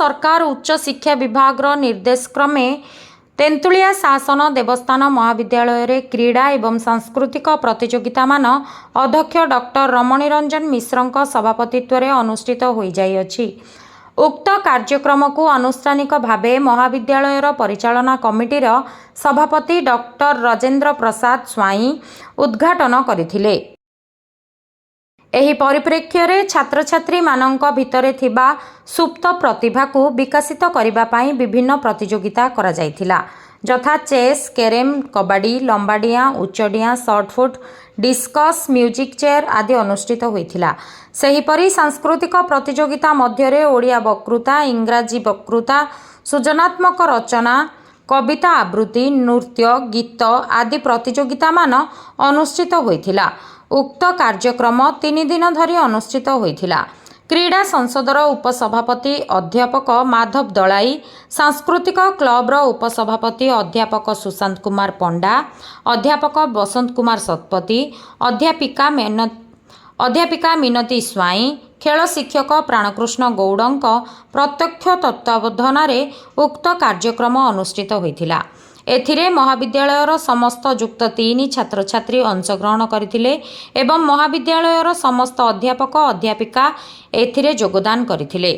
ସରକାର ଉଚ୍ଚ ଶିକ୍ଷା ବିଭାଗର ନିର୍ଦ୍ଦେଶ କ୍ରମେ ତେନ୍ତୁଳିଆ ଶାସନ ଦେବସ୍ଥାନ ମହାବିଦ୍ୟାଳୟରେ କ୍ରୀଡ଼ା ଏବଂ ସାଂସ୍କୃତିକ ପ୍ରତିଯୋଗିତାମାନ ଅଧ୍ୟକ୍ଷ ଡକ୍ଟର ରମଣୀ ରଞ୍ଜନ ମିଶ୍ରଙ୍କ ସଭାପତିତ୍ୱରେ ଅନୁଷ୍ଠିତ ହୋଇଯାଇଅଛି। ଉକ୍ତ କାର୍ଯ୍ୟକ୍ରମକୁ ଆନୁଷ୍ଠାନିକ ଭାବେ ମହାବିଦ୍ୟାଳୟର ପରିଚାଳନା କମିଟିର ସଭାପତି ଡକ୍ଟର ରାଜେନ୍ଦ୍ର ପ୍ରସାଦ ସ୍ୱାଇଁ ଉଦ୍ଘାଟନ କରିଥିଲେ। ଏହି ପରିପ୍ରେକ୍ଷୀରେ ଛାତ୍ରଛାତ୍ରୀମାନଙ୍କ ଭିତରେ ଥିବା ସୁପ୍ତ ପ୍ରତିଭାକୁ ବିକଶିତ କରିବା ପାଇଁ ବିଭିନ୍ନ ପ୍ରତିଯୋଗିତା କରାଯାଇଥିଲା, ଯଥା ଚେସ୍, କ୍ୟାରେମ୍, କବାଡ଼ି, ଲମ୍ବା ଡିଆଁ, ଉଚ୍ଚ ଡିଆଁ, ସଟ୍‌ପୁଟ୍, ଡିସ୍କସ୍, ମ୍ୟୁଜିକ୍ ଚେୟାର ଆଦି ଅନୁଷ୍ଠିତ ହୋଇଥିଲା। ସେହିପରି ସାଂସ୍କୃତିକ ପ୍ରତିଯୋଗିତା ମଧ୍ୟରେ ଓଡ଼ିଆ ବକ୍ତୃତା, ଇଂରାଜୀ ବକ୍ତୃତା, ସୃଜନାତ୍ମକ ରଚନା, କବିତା ଆବୃତ୍ତି, ନୃତ୍ୟ, ଗୀତ ଆଦି ପ୍ରତିଯୋଗିତାମାନ ଅନୁଷ୍ଠିତ ହୋଇଥିଲା। ଉକ୍ତ କାର୍ଯ୍ୟକ୍ରମ 3 ଦିନ ଧରି ଅନୁଷ୍ଠିତ ହୋଇଥିଲା। କ୍ରୀଡ଼ା ସଂସଦର ଉପସଭାପତି ଅଧ୍ୟାପକ ମାଧବ ଦଳାଇ, ସାଂସ୍କୃତିକ କ୍ଲବର ଉପସଭାପତି ଅଧ୍ୟାପକ ସୁଶାନ୍ତ କୁମାର ପଣ୍ଡା, ଅଧ୍ୟାପକ ବସନ୍ତ କୁମାର ଶତପଥୀ, ଅଧ୍ୟାପିକା ମିନତୀ ସ୍ୱାଇଁ, ଖେଳ ଶିକ୍ଷକ ପ୍ରାଣକୃଷ୍ଣ ଗୌଡ଼ଙ୍କ ପ୍ରତ୍ୟକ୍ଷ ତତ୍ତ୍ୱାବଧାନରେ ଉକ୍ତ କାର୍ଯ୍ୟକ୍ରମ ଅନୁଷ୍ଠିତ ହୋଇଥିଲା। ଏଥିରେ ମହାବିଦ୍ୟାଳୟର ସମସ୍ତ ଯୁକ୍ତ ତିନି ଛାତ୍ରଛାତ୍ରୀ ଅଂଶଗ୍ରହଣ କରିଥିଲେ ଏବଂ ମହାବିଦ୍ୟାଳୟର ସମସ୍ତ ଅଧ୍ୟାପକ, ଅଧ୍ୟାପିକା ଏଥିରେ ଯୋଗଦାନ କରିଥିଲେ।